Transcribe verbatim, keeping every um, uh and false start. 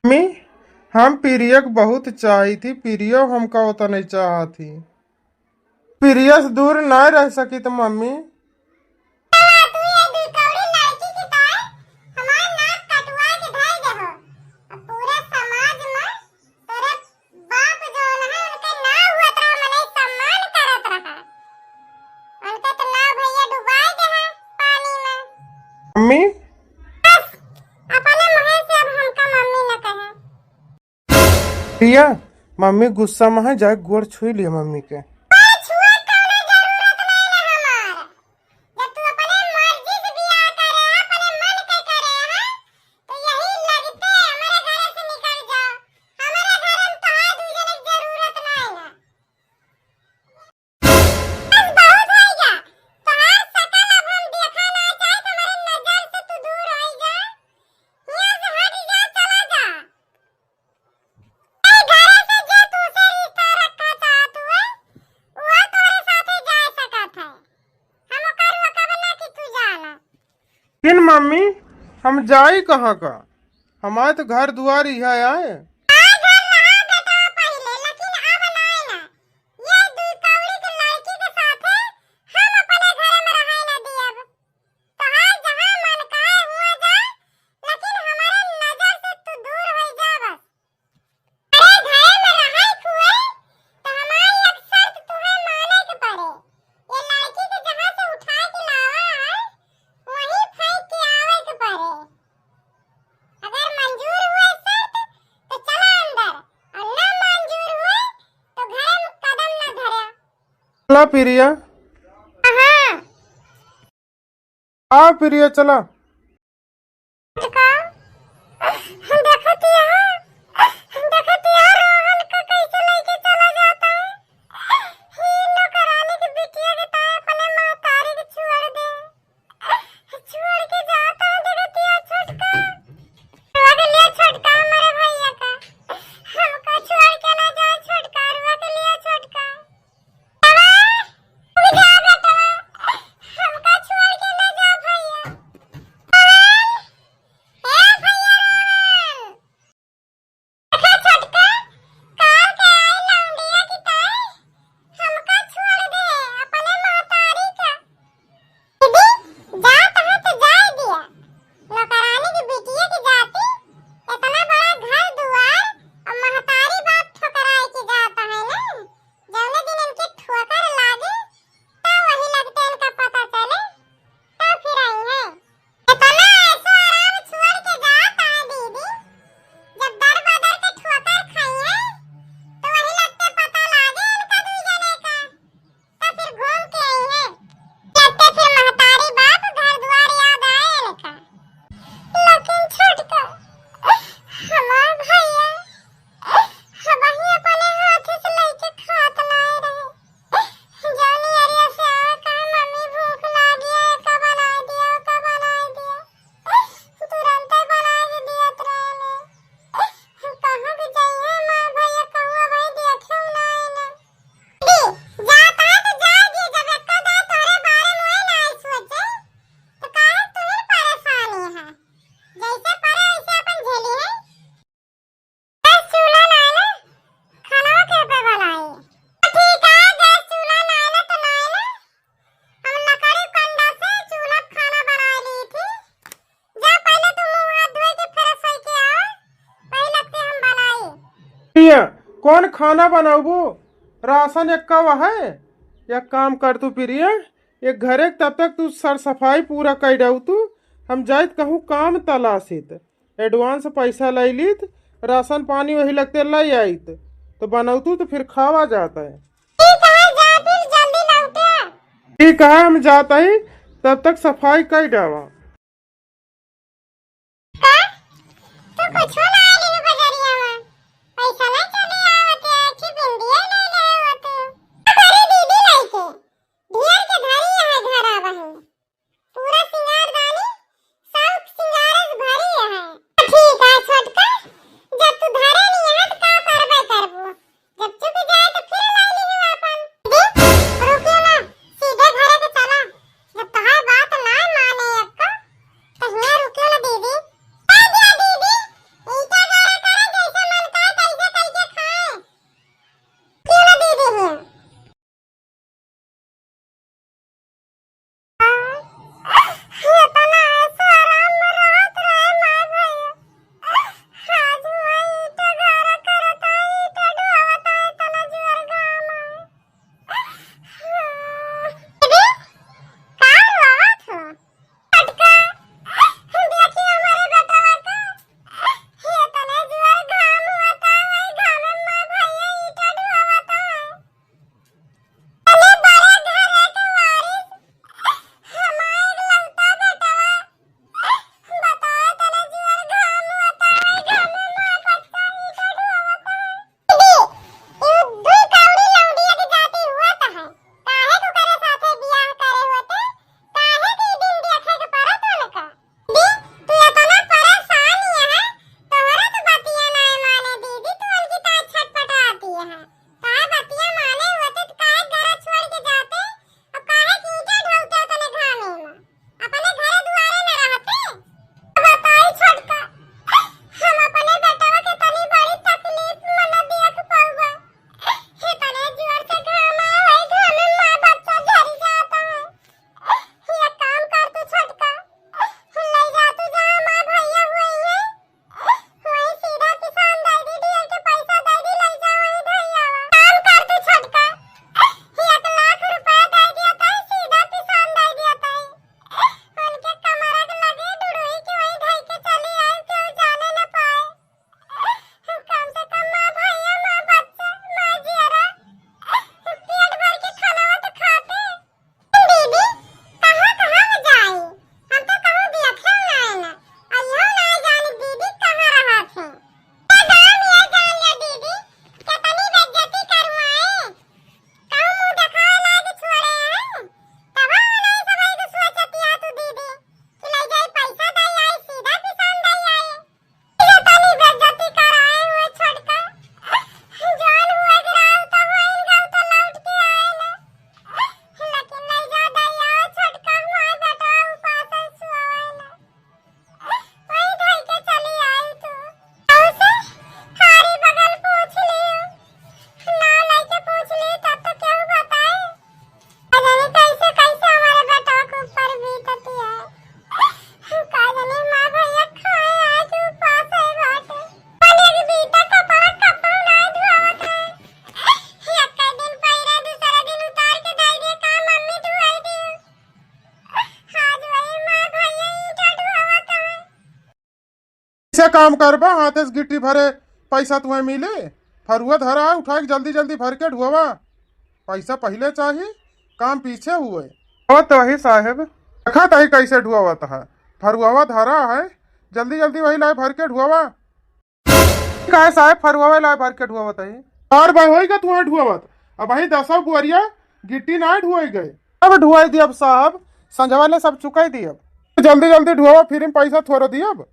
मम्मी, हम प्रिया के बहुत चाहित ही, प्रिया हमका उतने चाहत ही। प्रिया से दूर ना रह सकित मम्मी। तू ये दुई कौड़ी लड़की के ताय हमार नाक कटवा के धर देहो। अब पूरा समाज में तोरे बाप जौन है, उनके ना हुआ तरह मनई सम्मान करत रहा। उनके तो ना भैया डुबाए दे है पानी में। मम्मी। बस, अपने मुँहे से अब हमका मम्मी न कहे। प्रिया, मम्मी गुस्सा में है, जाए गोड़ छुई लिया मम्मी के। गोड़ छुए कौनो जरूरत नहीं है हमार। जब तू अपने मर्जी से बियाह करे, अपने मन के करे है, तो यही लगते हमारे घरे से निकल जाओ। हमारे घर में तोहार दू जने के जरूरत नहीं है। बस बहुत होइगा। तोहार शकल अब हम देखा ना चाहत, हमारे नजर से तू दूर होइगा। यहाँ से हट जा, चला जा। ए घरे से जे तू से रिश्ता रखा चाहत हुए, वो तोरे साथे जा सकत है। हम ओकर रोकब ना कि तू जाला। लेकिन मम्मी, हम जाई कहाँ का? हमारे तो घर दुआर इहा आए। आ घर रहा बेटा पहिले, लेकिन अब नाय ना। ये दुई कौड़ी के लड़की के साथे हम अपने घर में रहे ना दियब। तोहार जहाँ मन कहे हुआ जा, लेकिन हमारे नजर से तू दूर हो जा बस। अरे घरे में रहे खुए, तो हमारी एक शर्त तुहे माने के पड़े। ये लड़की के जहाँ से उठा के लावा है, वहीं फेंक के आवे के पड़े। अगर मंजूर हुए शर्त, तो चला अंदर, और ना मंजूर हुए, तो घरे में कदम ना धरा। चला प्रिया। हाँ। आ प्रिया, चला। का? देखतिया, देखतिया रोहन का कैसे लेके चला जाता है। ही नौकरानी के बिटिया के ताए अपने महतारी के छोड़ दे। छोड़ के जाता है, देखतिया छोटका। रुआ के लिया छोटका, हमारे भैया का। हमका छोड़ के ना जाए छोटका, रुआ के लिया छोटका। हमका छोड़ के ना जा भैया। रोहन, ए भैया रोहन। देखा छोटका, काल के आई लौंडिया की ताई, हमका छोड़ दे, अपने महतारी का। दीदी, जात है तो जाए दिया। नौकरानी की बिटिया की जाती, इतना बड़ा घर दुआर और महतारी बाप ठुकराए के जाता है ना। जौने दिन इनके ठोकर लागे, तब वही लगते इनका पता चले, तब फिर आई हैं। इतना ऐशो आराम छोड़ के जात है दीदी, जब दर बदर के ठोकर खाई हैं, तो वही लगते पता लागे इनका दुई जने का। तो फिर घूम के आई हैं। लगते फिर महतारी बाप घर दुआर याद आए इनका। लेकिन छोटका, हमार भैया, हमही अपने हाथे से लेके खात लाए रहे। जानी अरिया से आवे, कहे, "मम्मी, भूख लागी है, का बनाए दिया, का बनाए दिया?" तुरंते बनाए के दियत रहे। कहाँ के जाइए माँ, भैया, कहूँ अबही देखे ना आए ना। दीदी, जात है तो जाए दी, जब एको दाई तोहरे बारे में ना सोचे, तो काहे तुहिन परेशानी है? जैसे परे वैसे अपन झेली है। गैस चूल्हा लाए ना, खाना के पे बनाई। ठीक है, गैस चूल्हा लाए ना तो लाए ना, हम लकड़ी कंडा से चूल्हा खाना बनाए ली थी। जा पहले तू मुंह हाथ धोए के fresh होके आओ, वही लगते हम बनाई। प्रिया, कौन खाना बनाबू? राशन एक्का है। एक काम कर तू प्रिया, एक घरे के तब तक तू सर सफाई पूरा कर डाऊ तू, हम जाइत कहूँ काम तलाशित, advance पैसा ले लीत, राशन पानी वही लगते ले आइत, तो बनौतू तो फिर खावा जात है। ठीक है, जा फिर जल्दी लौटे। ठीक है, हम जात ही, तब तक सफाई कर डावा। का? तू कुछो ना आइली बजरिया में? पैसा ना चले आवत है, अच्छी बिंदिया ले ले आवत। अरे दीदी लइके, ढेर के धरी है घर आवही। पूरा सिंगार दानी, सब सिंगार से भरी है। ठीक है छोटका, जब तू धरे नहीं है तो का करबे करबू? जब चुक जाए तो फिर लाई लिहू आपन। दीदी, रुकियो ना, सीधे घरे के चला। जब तोहार बात ना माने अक्का, तो हियां रुकियो ना दीदी। ए दिया दीदी, काम करबा, हाथे से गिट्टी भरे, पैसा तुम्हें मिले। फरुआ धरा है, उठा के जल्दी जल्दी भर के ढुआवा। पैसा पहिले चाही, काम पीछे हुए। ओ तो वही साहेब, देखा तही कैसे ढुआवत है। फरुआवा धरा है, जल्दी जल्दी वही लाए भर के ढुआवा। काहे साहेब, फरुआवा लाए भर के ढुआवत है। और भाई होई का तुम्हें ढुआवत? अब वही दसो बुअरिया गिट्टी ना ढुआई गए। अब ढुआई दियब साहब, संझवा ले सब चुकाई दियब। जल्दी जल्दी ढुआवा, फिर हम पैसा थोड़ा दियब।